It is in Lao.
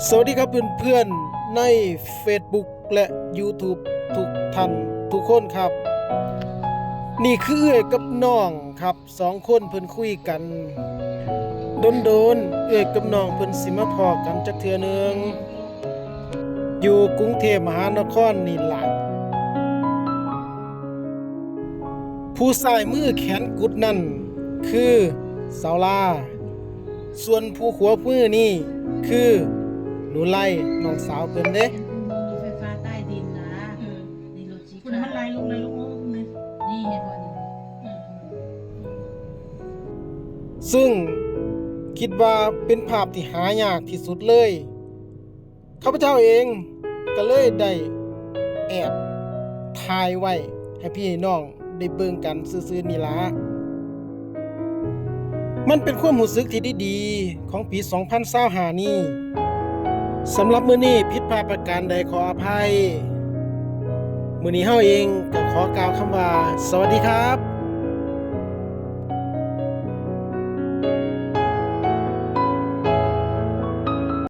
ສະຫວັດດີຄັບເພື່ອນໆໃນ Facebook ແລະ YouTube ທຸກທ່ານທຸກຄົນຄັບ. ນີ້ຄືເອື້ອຍກັບນ້ອງຄັບ ສອງຄົນເພິ່ນຄຸຍກັນ. ດົນໆ ເອື້ອຍກັບນ້ອງເພິ່ນຊິມາພໍ້ກັນຈັກເທື່ອໜຶ່ງ ຢູ່ກຸງເທບມະຫານະຄອນນີ້ລະ. ຜູ້ຊ້າຍມືແຂນກຸດນັ້ນຄືສາວລາ, ສ່ວນຜູ້ຂວາມືນີ້ຄືໜູໄລ ນ້ອງສາວເພິ່ນເດ້. ລົດໄຟຟ້າໃຕ້ດິນນະ. ເອີ ນີ້ລົດສີຂາວ ມັນໄລ່ລົງ ໄລ່ລົງ ເອີ ນີ້ ນີ້ເຫັນບໍ່ນີ້? ຊຶ່ງຄິດວ່າເປັນພາບທີ່ຫາຍາກທີ່ສຸດເລີຍ. ຂ້າພະເຈົ້າເອງກໍເລີຍໄດ້ແອບຖ່າຍໄວ້ໃຫ້ພີ່ໃຫ້ນ້ອງໄດ້ເບິ່ງກັນຊື່ໆນີ້ລະ. ມັນເປັນຄວາມຮູ້ສຶກທີ່ດີໆຂອງປີສອງພັນຊາວຫ້ານີ້. ສຳລັບມື້ນີ້ຜິດພາດປະການໃດຂໍອະໄພ. ມື້ນີ້ເຮົາເອງກໍຂໍກ່າວຄຳວ່າ ສະຫວັດດີຄັບ.